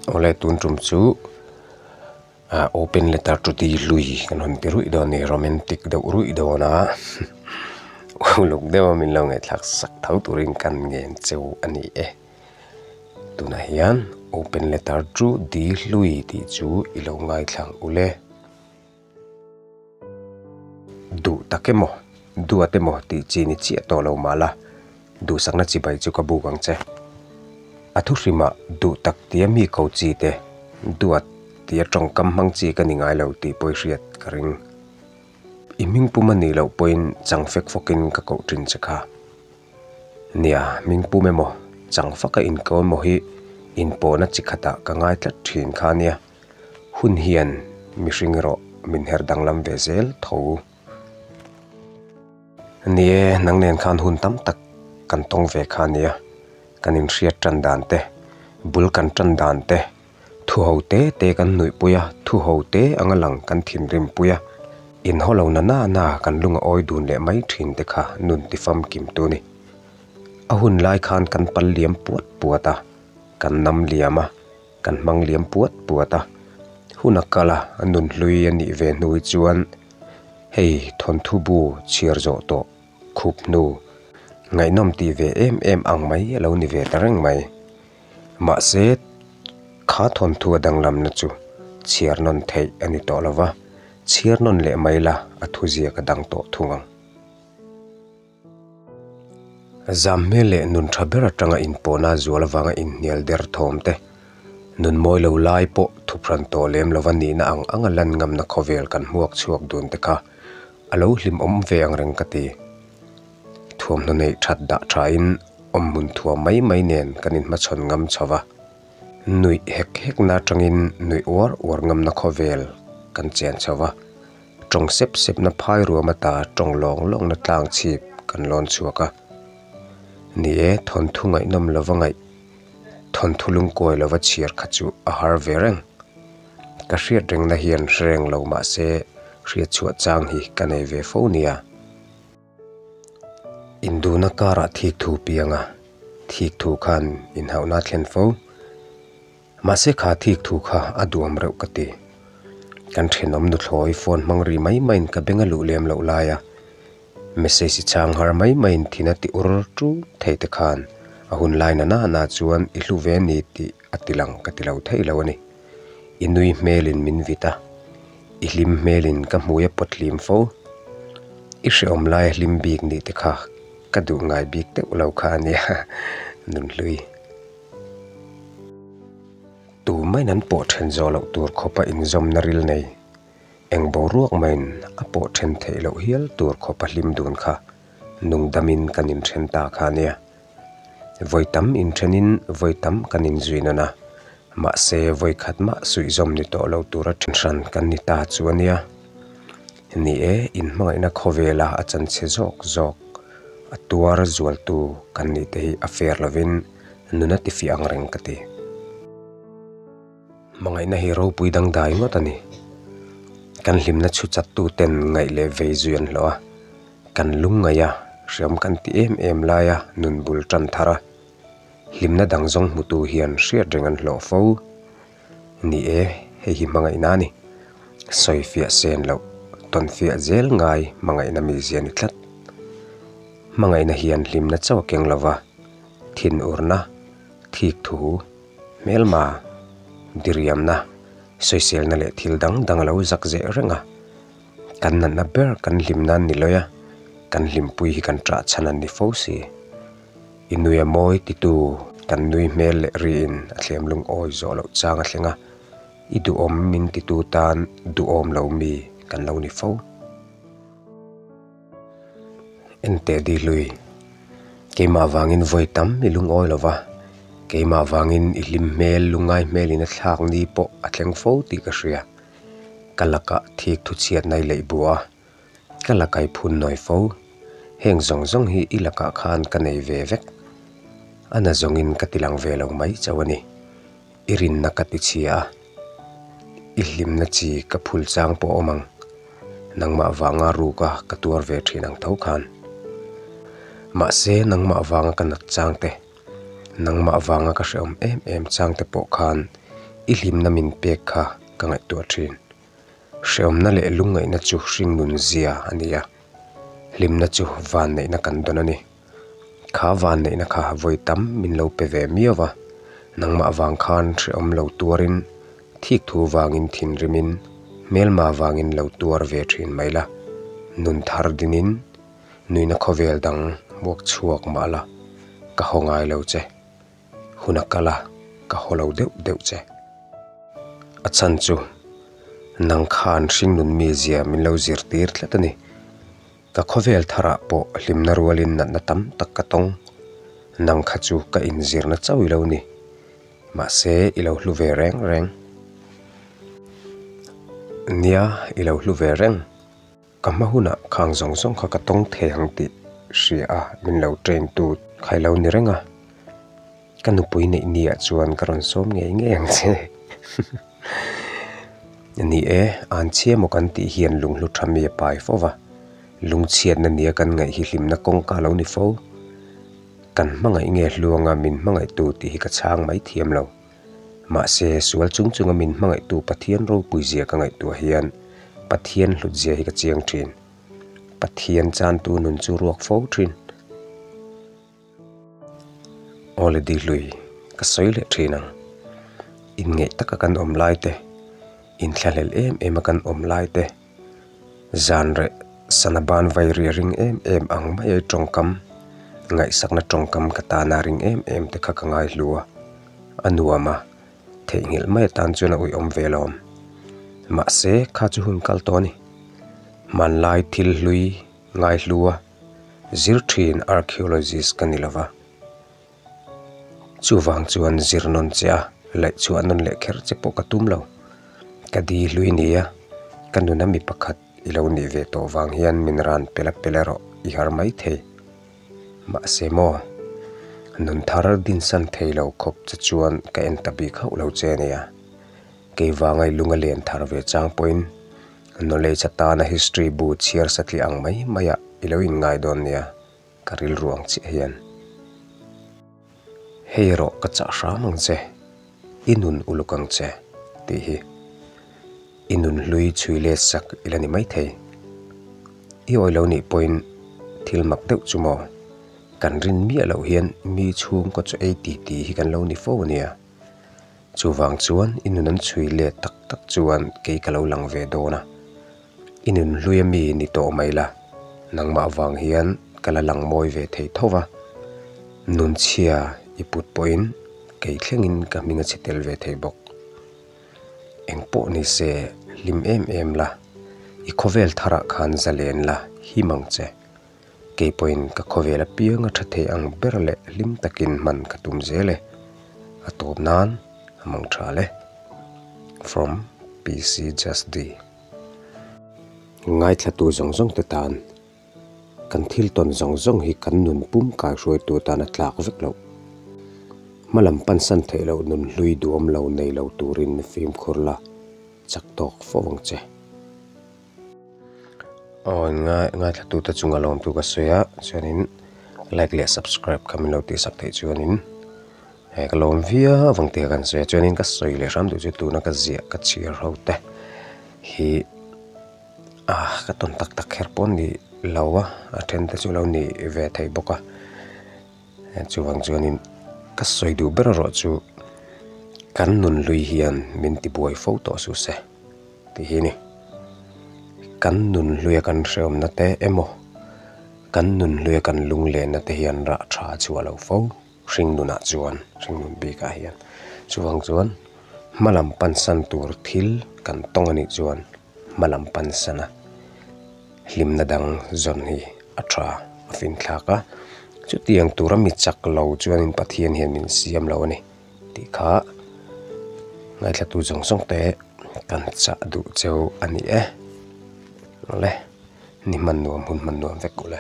Awle tun tum chu open letter to di hlui kan hawn ti ruih dawn a ni romantic deuh ruih dawn a uluk deuh a min lo ngaihthlak sak tho turin kan ngen cheu a ni e. Tunah hian open letter to di hlui tih chu i lo ngaithla ang ule. Duh tak emaw, duat emaw tih chi ni chiah tawh lo mah la, duhsakna chibai chu ka buk ang che. A thu hrimah duh tak tia mi ko chi te, duat tia tawngkam hmang chi ka ni ngai lo tih pawh i hriat ka ring. I hmingpum a nih loh pawhin chang fek fawkin ka koh thin che kha. Nia, hmingpum emaw, chang faka inko emaw hi inpawhna chi khatah ka ngai tlat thin kha nia. Hun hian mihring erawh min her danglam ve zel tho. Ni e, nang nen khan hun tam tak kan tawng ve kha nia, kan inhriat tan dan te, bul kan tan dan te, thu ho te te kan nuihpui a, thu ho te anga lang kan thinrimpui a, inhaw lo na na na kan lung a awi dun leh mai thin te kha nun tifamkim tu ni. A hun lai khan kan pal liam puat puat a, kan nam liam a. Kan hmang liam puat puat a, hun a kal a, a nun hlui a nih ve hnu hi chuan hei thawnthu bu chhiar zawh tawh khup hnu ngaihnawm tih ve em em ang mai a lo ni ve ta reng mai. Mahse, kha thawnthu a danglamna chu chhiar nawn theih a ni tawh lo va, chhiar nawn leh mai la a thuziak a dang tawh thung ang. Zam hmel leh nun tha ber atanga inpawhna zual avanga inhnial der thawm te, nun mawi lo lai pawh thuphran tawh lem lova nihna ang anga lan ngamna khawvel kan hmuak chhuak dun te kha a lo hlimawm ve ang reng ka ti. Thuamhnaw neih that dah thain awmhmun thuam mai mai nen kan inhmachhawn ngam chho va, nuih hek hekna atangin nuih uar uar ngamna khawvel kan chen chho va. Tawng sep sepna phai ruam ata tawng lawng lawngna tlang chhip kan lawn chhuak a. Ni e, thawnthu ngaihnawm lova ngaih, thawnthu lungkuai lova chhiar kha chu a har ve reng. Ka hriat rengna hian hre reng lo mahse hriat chhuah chang hi ka nei ve fo nia. Induna karah thik thu piang a, thik thu khan inhauhna a thlen fo. Mahse kha thik thu kha a duam reuh ka ti. Kan thenawm nuthlawi phone hmang ri mai maiin ka beng a luh lem loh lai a, message i chhang har mai maiin thin a ti ur tu thei te khan a hun lai na na chuan i hlu ve ni tih a ti lang ka ti lo thei lo a ni. I nui hmelin min vit a, i hlim hmelin ka hmui a pawt hlim fo. I hrehawm laia hlim bik nih te kha ka duh ngai bik deuh lo kha a nia Nunhlui. Tu maiin an pawh then zawh loh tur khawpa inzawmna ril nei, eng boruak maiin a pawh then theih loh hial tur khawpa hlim dun kha nungdamin kan inthen ta kha a nia. Vawi tam inthenin vawi tam kan inzui nawn a, mahse vawi khat mah suihzawm ni tawh lo tura then hran kan ni ta chu a nia. Ni e, inhmangaihna khawvela a chanchhe zawk zawk a tuar zualtu kan nih te hi a fair lovin nuna tifiah ang reng ka ti. Hmangaihna hi ropui dangdai ngawt a ni. Kan hlimna chhu chattu ten ngaih leh vei zui an hlawh a, kan lungngaih a, hriam kan ti em em laia nun bul tan thar a, hlimna dang zawng hmutu hian hriat reng an hlawh fo. Ni e, hei hi hmangaihna a ni. Sawi fiah sen loh, tawn fiah zel ngai hmangaihna mizia ni tlat. Hmangaihna hian hlimna chauh a keng lo va, thinurna, thik thu, hmelma, diriamna, sawiselna leh thil dang dang a lo zak zeh reng a. Kan natna ber kan hlimna an ni lawi a, kan hlimpui hi kan ṭah chhan an ni fo si. I nui a mawi titu kan nui hmel leh riin a thlem lungawi zawh loh chang a thleng a, i duhawm min titu tan duhawm lo mi kan lo ni fo. Enteh di hlui, keimah vangin vawi tam i lungawi lo va, keimah vangin i hlim hmel lungngai hmelin a thlak ni pawh a thleng fo tih ka hria. Ka lakah thik thu chhiatna i leih bua a, ka lakah i phun nawi fo. Heng zawng zawng hi i lakah khan ka nei ve vek. A na zawngin ka ti lang ve lo mai chauh a ni. I rinna ka ti chhia a, i hlimna chi ka phul chang pawh awm ang. Nangmah vanga ruka ka tuar ve thin ang tho khan. Mahse nangmah vanga ka nat chang te, nangmah vanga ka hrehawm em em chang te pawh khan. I hlimna min pek kha ka ngaihtuah thin. Hreawmna leh lungngaihna chu hringnun zia a ni a, hlimna chu vanneihna kan dawn a ni. Kha vanneihna kha vawi tam min lo pe ve miau va, nangmah vang khan hrehawm lo tuarin, thik thu vangin thinrimin, hmelma vangin lo tuar ve thin mai la, nun thar dinin nuihna khawvel dang hmuak chhuak mah la, ka haw ngai lo che. Hun a kal a, ka haw lo deuh deuh che. A chhan chu nang khan hringnun mizia min lo zirtir tlat a ni. Ka khawvel tharah pawh hlimna rualin natna tam tak ka tawng. Nang kha chu ka inzirna chauh i lo ni. Mahse i lo hlu ve reng reng. Nia, i lo hlu ve reng. Ka hma hunah khang zawng zawng kha ka tawng thei ang tih hria a, min lo train tu kha i lo ni reng a. Ka nupui neih ni ah chuan ka rawn sawm ngei ngei ang che. Ni e, an chhia maw kan tih hian lunghlu tha mi a pai fo va, lungchhiatna nia kan ngaih hi hlimna kawngka a lo ni fo. Kan hmangaih nge hluanga min hmangaihtu tih hi ka chhang mai thiam lo. Mahse, sual chung chunga min hmangaihtu Pathian ropui zia ka ngaihtuah hian Pathian hlut zia hi ka chiang thin. Pathian chantu nun chu ruak fo thin. Awle di hlui ka sawi leh thin ang. Inngeih taka kan awm lai te, inthlahlel em em a kan awm lai te, zan reh sana ban vai ri a ring em em ang mai ai tawngkam, ngaihsakna tawngkam ka tana ring em em te kha ka ngaihlu a, a nuam a, theihnghilh mai atan chuan a uiawm ve lawm. Mahse, kha chu hun kal tawh a ni. Hmanlai thil hlui ngaihlu a, zir thin archaeologist ka ni lova. Chuvang chuan zir nawn che a, laih chhuah nawn leh kher che pawh ka tum lo. Ka di hlui nia, ka nuna mi pakhat i lo nih ve tawh vang hian min ran pel a pel erawh i har mai thei. Mahse maw, nun thar dinsan thei lo khawp che chuan ka en ta bik hauh lo che nia. Kei vanga i lung a len thar ve chang pawhin knowledge atana history bu chhiar satliah ang mai maiah i lo inngai dawn nia. Ka rilru ang chiah hian hei erawh ka chah hram ang che, i nun uluk ang che tih hi i nun hlui chhui let sak ila ni maithei. I awi lo nih pawhin thil mak deuh chu maw kan rin miah loh hian mi chhungkaw chu ei ti ti hi kan lo ni fo ania. Chuvang chuan i nun an chhui let tak tak chuan kei ka lo lang ve dawn a. I nun hlui a mi ni tawh mai la, nangmah vang hian ka la lang mawi ve thei tho va, nun chhia i put pawhin kei thlengin ka hming a chhe tel ve thei bawk. Eng pawh ni se hlim em em la, i khawvel tharah khan zalen la him ang che. Kei pawhin ka khawvel apiang a tha thei ang ber leh hlim takin hman ka tum zel e. A tawp nan a mang tha le. From PC Just D. Ngaithlatu zawng zawng te tan kan thil tawn zawng zawng hi kan nun pum kaihruaitu tan a tlak vek loh. Hmalam pansan theih loh nun hlui duam lo nei lo turin fimkhur la chak tawk fo ang che. Aw ngai ngaithla tute chunga lawmtu ka sawi a chuanin like leh subscribe kha min lo tihsak theih chuanin he ka lawm viau ang tih kha kan sawi a chuanin ka sawi leh hram duh chu tuna ka ziah ka chhiar ho te hi ah ka tawn tak tak kher pawh ni lo a a then te chu lo ni ve thei bawk a chuvang chuanin ka sawi duh ber erawh chu kan nun hlui hian min tibuai fo tawh suh se. Tih hi ni. Kan nun hluia kan hreawmna te emaw, kan nun hluia kan lunglenna te hian rah tha chu a lo fo hring nunah chuan, hring nun bikah hian. Chuvang chuan hma lam pansan tur thil kan tawng a nih chuan hma lam pansana hlimna dang zawn hi a tha a finthlak a. Chutiang tura mi chak lo chuanin Pathian hian min siam lo a ni. Tih kha ngaithlatu zawng zawng te kan chah duh cheu a ni e. Awle, ni hman nuam hun hman nuam vek u le.